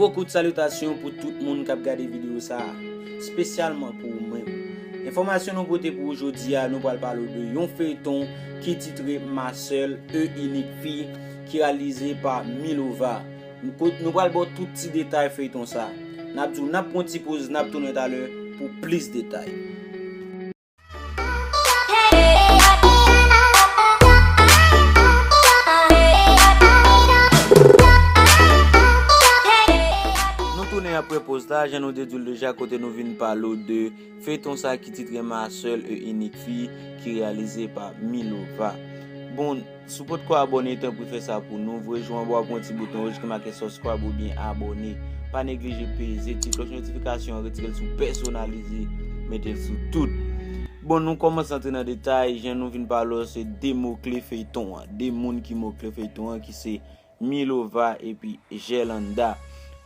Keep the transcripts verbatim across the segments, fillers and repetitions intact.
Bokou de salitasyon pou tout moun k ap gade videyo sa a, espesyalman pou ou menm. Enfòmasyon nou pote pou ou jodi a, nou pral pale w de yon feyton ki titre Ma Seule et Unique Fille, ki reyalize pa Milova. Nou pral ba w tout ti detay feyton sa. N ap di w, n ap pran ti poz, n ap tounen talè pou plis detay. Nou tounen apre poz la, jan nou te di w deja, kote nou vin pale w de feyton sa ki titre Ma Seule et Unique Fille, ki reyalize pa Milova. Bon, si w potko abòne, tanpri fè sa pou nou. Voye jwenn anba w pran ti bouton wouj ki make subscribe oubyen abòne. Pa neglije peze ti klòch notifikasyon an, retire l sou pèsonalize, mete l sou tout. Bon, nou kòmanse antre nan detay, jan nou vin pale w, se de mo kle feyton an, de moun ki mo kle feyton an, ki se Milova epi Gerlanda.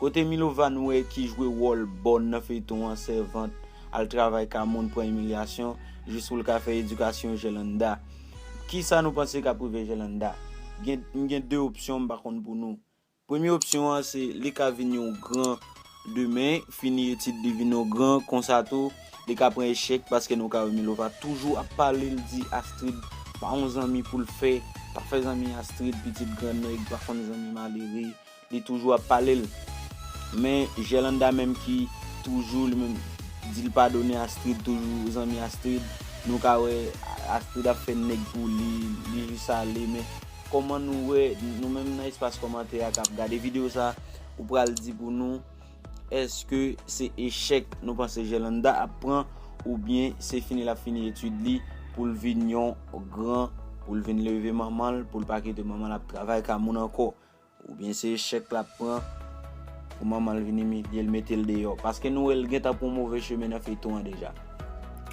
Kote Milova nou wè ki jwe wòl bòn nan feyton an, sèvant, al travay ka moun, pran imilyasyon, jis pou l ka fè edikasyon Gerlanda. Kisa nou panse k ap rive Gerlanda? Gen, m gen de opsyon, m pa konn pou nou. Premye opsyon an, se li ka vin yon gran demen, fini etid li vin yon gran, konsa tou, li ka pran echèk, paske nou ka wè Milova toujou ap pale l, di Astrid pa yon zanmi pou l fè, pa fè zanmi Astrid, pitit gran nèg, pa konn zanmi malere, li toujou ap pale l. Men Gerlanda menm ki toujou li menm di l padone Astrid, toujou zanmi Astrid, nou ka wè Astrid ap fè nèg pou li, li jis ale, men kòman nou wè, nou menm nan espas kòmantè a k ap gade videyo sa, ou pral di pou nou, èske se echèk nou panse Gerlanda ap pran, oubyen se fini l ap fini etid li pou l vin yon gran, pou l vin leve manman l, pou l pa kite manman l ap travay ka moun ankò, oubyen se echèk l ap pran pou manman l vin imilye l, mete l deyò, paske nou wè l gentan pran move chemen nan feyton an deja.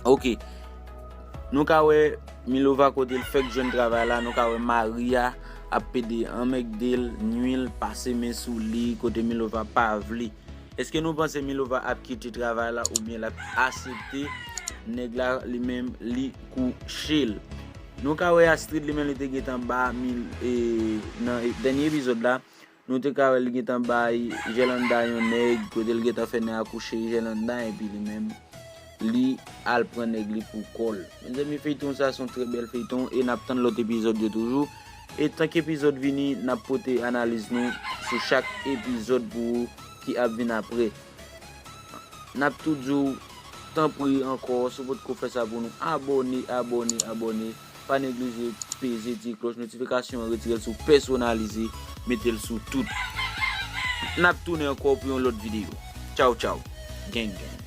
Oke. Nou ka wè Milova kote l fèk jwenn travay la, nou ka wè Maria ap pede anmègde l, nui l, pase men sou li, kote Milova pa vle. Èske nou panse Milova ap kite travay la oubyen l ap aksepte nèg la li menm li kouche l? Nou ka wè Astrid li menm li te gentan ba Mil, e, nan dènye epizòd la, nou te ka wè li gentan bay Gerlanda yon nèg, kote l gentan fè nèg la kouche Gerlanda, epi li menm, li al pran nèg li pou kò l. Mezanmi, feyton sa se yon trè bèl feyton, e n ap tann lòt epizòd yo toujou. E tank epizòd vini, n ap pote analiz nou sou chak epizòd pou ou ki ap vin apre. N ap tou di w, tanpri ankò, si w potko fè sa pou nou, abòne, abòne, abòne. Pa neglije peze ti klòch notifikasyon an, retire l sou pèsonalize, mete l sou tout. N ap tounen ankò pou yon lòt videyo. Tchaw, tchaw. Gang, gang.